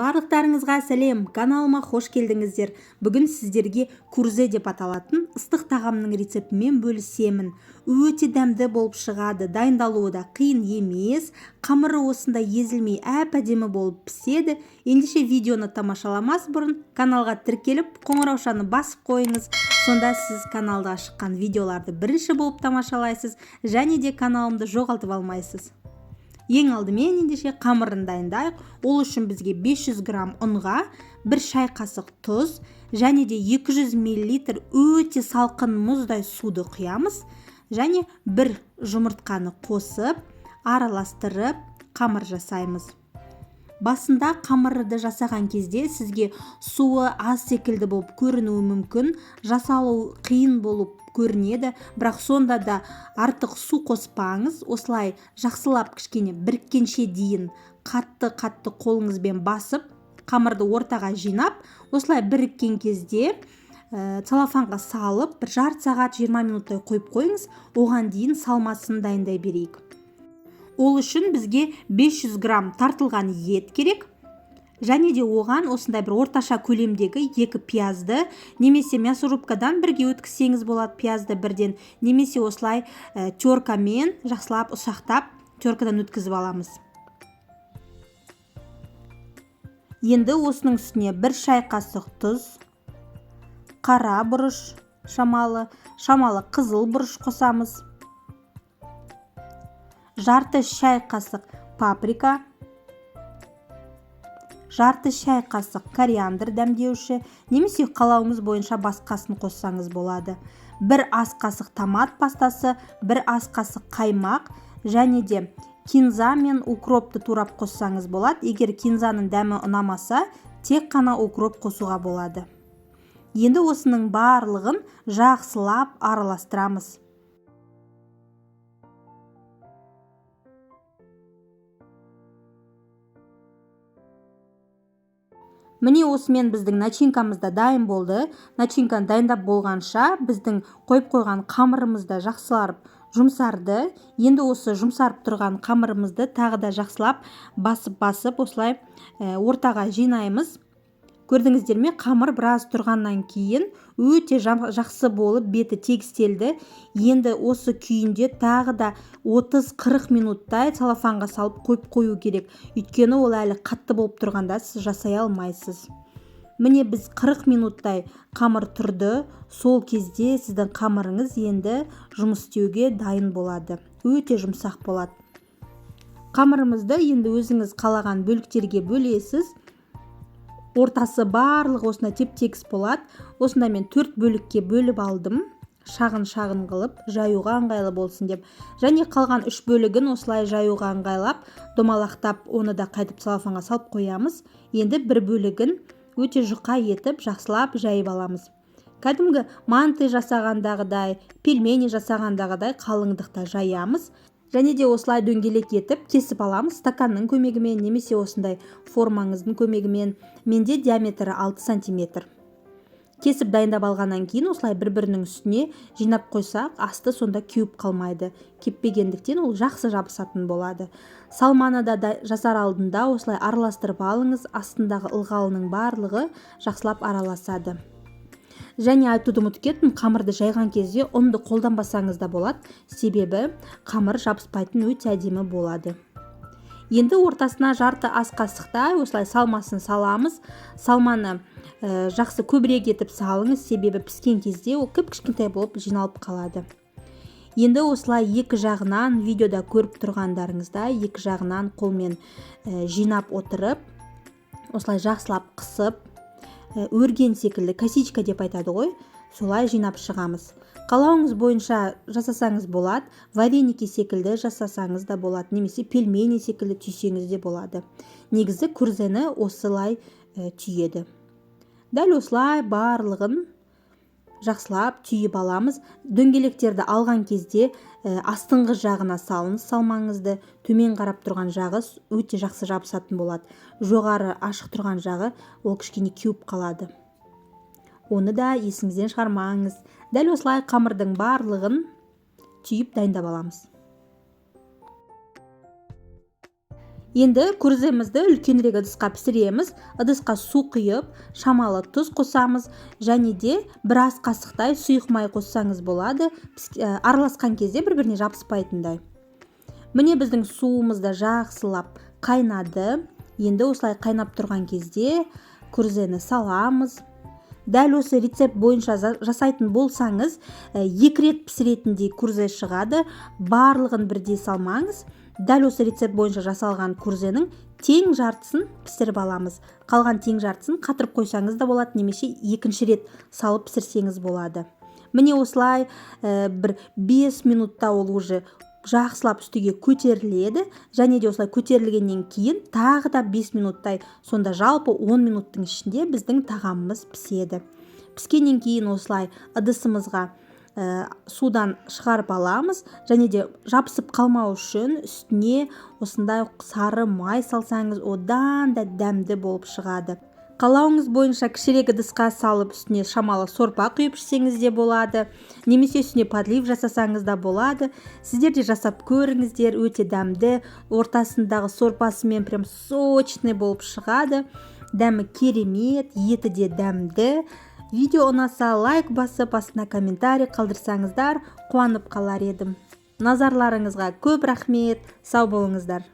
Барлықтарыңызға сәлем! Каналыма қош келдіңіздер. Бүгін сіздерге курзе деп аталатын ыстық тағамның рецептімен бөлісемін. Өте дәмді болып шығады, дайындалуы да қиын емес. Қамыры осындай езілмей әп-әдемі болып піседі. Ендеше видеоны тамашаламас бұрын каналға тіркеліп, қоңыраушаны басып қойыңыз. Сонда сіз каналда шыққан видеоларды бірінші болып тамашалайсыз және де каналымды жоғалтып алмайсыз. Ең алдымен ендеше қамырын дайындайық. Ол үшін бізге 500 грамм ұнға 1 шай қасық тұз және де 200 миллилитр өте салқын мұздай суды құямыз және 1 жұмыртқаны қосып, араластырып қамыр жасаймыз. Басында қамырды жасаған кезде сізге суы аз секілді болып көрінуі мүмкін, жасалу қиын болып көрінеді, бірақ сонда да артық су қоспаңыз. Осылай жақсылап кішкене біріккенше дейін қатты-қатты қолыңызбен басып, қамырды ортаға жинап, осылай біріккен кезде, целлофанға салып, бір жарты сағат 20 минуттай қойып қойыңыз. Оған дейін салмасын дайындай берейік. Ол үшін бізге 500 грамм тартылған ет керек. Және де оған осындай бір орташа көлемдегі 2 пиязды немесе мясорубкадан бірге өткізсеңіз болады пиязды бірден, немесе осылай, теркамен жақсылап ұсақтап теркадан өткізіп аламыз. Енді осының үстіне 1 шай қасық тұз, қара бұрыш шамалы, шамалы қызыл бұрыш қосамыз. Жарты шай қасық паприка, жарты шай қасық кориандр дәмдеуші, немесе қалауыңыз бойынша басқасын қоссаңыз болады. 1 ас қасық томат пастасы, 1 ас қасық қаймақ және де кинза мен укропты турап қоссаңыз болады. Егер кинзаның дәмі ұнамаса, тек қана укроп қосуға болады. Енді осының барлығын жақсылап араластырамыз. Міне осымен біздің начинкамыз да дайын болды. Начинканы дайындап болғанша біздің қойып қойған қамырымыз да жақсылап жұмсарды. Енді осы жұмсарып тұрған қамырымызды тағы да жақсылап басып-басып осылай, ортаға жинаймыз. Көрдіңіздер ме, қамыр біраз тұрғаннан кейін өте жақсы болып беті тегістелді. Енді осы күйінде тағы да 30-40 минуттай целлофанға салып қойып қою керек. Өйткені ол әлі қатты болып тұрғанда сіз жасай алмайсыз. Міне біз 40 минуттай қамыр тұрды. Сол кезде сіздің қамырыңыз енді жұмыс істеуге дайын болады. Өте жұмсақ болады. Қамырымызды енді өзіңіз қалаған бөліктерге бөлесіз. Ортасы барлығы осындай теп-тегіс болады. Осындай мен 4 бөлікке бөліп алдым. Шағын-шағын қылып, жаюға ыңғайлы болсын деп. Және қалған 3 бөлігін осылай жаюға ыңғайлап, домалақтап, оны да қайтып целлофанға салып қоямыз. Енді бір бөлігін өте жұқа етіп, жақсылап жайып аламыз. Кәдімгі манты жасағандағыдай, пельмени жасағандағыдай қалыңдықта жаямыз. Және де осылай дөңгелек етіп кесіп аламыз стаканның көмегімен немесе осындай формаңыздың көмегімен. Менде диаметрі 6 сантиметр. Кесіп дайындап алғаннан кейін осылай бір-бірінің үстіне жинап қойсақ, асты сонда кеуіп қалмайды. Кеппегендіктен ол жақсы жабысатын болады. Салманы да жасар алдында осылай араластырып алыңыз, астындағы ылғалының барлығы жақсылап араласады. Және айтуды ұмытып кеттім, қамырды жайған кезде ұнды қолданбасаңыз да болады, себебі қамыр жабыспайтын өте әдемі болады. Енді ортасына жарты ас қасықтай осылай салмасын саламыз. Салманы, жақсы көбірек етіп салыңыз, себебі піскен кезде ол кіп-кішкентай болып жиналып қалады. Енді осылай екі жағынан, видеода көріп тұрғандарыңыздай, екі жағынан қолмен, жинап отырып, осылай жақсылап қысып, өрген секілді, косичка деп айтады ғой, солай жинап шығамыз. Қалауыңыз бойынша жасасаңыз болады, вареники секілді жасасаңыз да болады, немесе пельмени секілді түйсеңіз де болады. Негізі курзені осылай, түйеді. Дәл осылай барлығын жақсылап түйіп аламыз. Дөңгелектерді алған кезде, астыңғы жағына салыңыз салмаңызды, төмен қарап тұрған жағы өте жақсы жабысатын болады. Жоғары ашық тұрған жағы ол кішкене кеуіп қалады. Оны да есіңізден шығармаңыз. Дәл осылай қамырдың барлығын түйіп дайындап аламыз. Енді курземізді үлкенірек ыдысқа пісіреміз. Ыдысқа су құйып, шамалы тұз қосамыз және де бір ас қасықтай сұйық май қоссаңыз болады, араласқан кезде бір біріне жабыспайтындай. Міне, біздің суымыз да жақсылап қайнады. Енді осылай қайнап тұрған кезде курзені саламыз. Дәл осы рецепт бойынша жасайтын болсаңыз, екі рет пісіретіндей курзе шығады. Барлығын бірдей салмаңыз. Дәл осы рецепт бойынша жасалған курзенің тең жартысын пісіріп аламыз. Қалған тең жартысын қатырып қойсаңыз да болады немесе екінші рет салып пісірсеңіз болады. Міне, осылай бір 5 минутта ол уже жақсылап үстіге көтеріледі және де осылай көтерілгеннен кейін тағы да 5 минуттай, сонда жалпы 10 минуттың ішінде біздің тағамымыз піседі. Піскеннен кейін осылай ыдысымызға судан шығарып аламыз және де жабысып қалмау үшін үстіне осындай сары май салсаңыз, одан да дәмді болып шығады. Қалауыңыз бойынша кішірек ыдысқа салып, үстіне шамалы сорпа құйып ішсеңіз де болады немесе үстіне подлив жасасаңыз да болады. Сіздер де жасап көріңіздер, өте дәмді. Ортасындағы сорпасымен прям сочный болып шығады, дәмі керемет, еті де дәмді. Видео ұнаса, лайк басып, астына комментарий қалдырсаңыздар, қуанып қалар едім. Назарларыңызға көп рахмет, сау болыңыздар.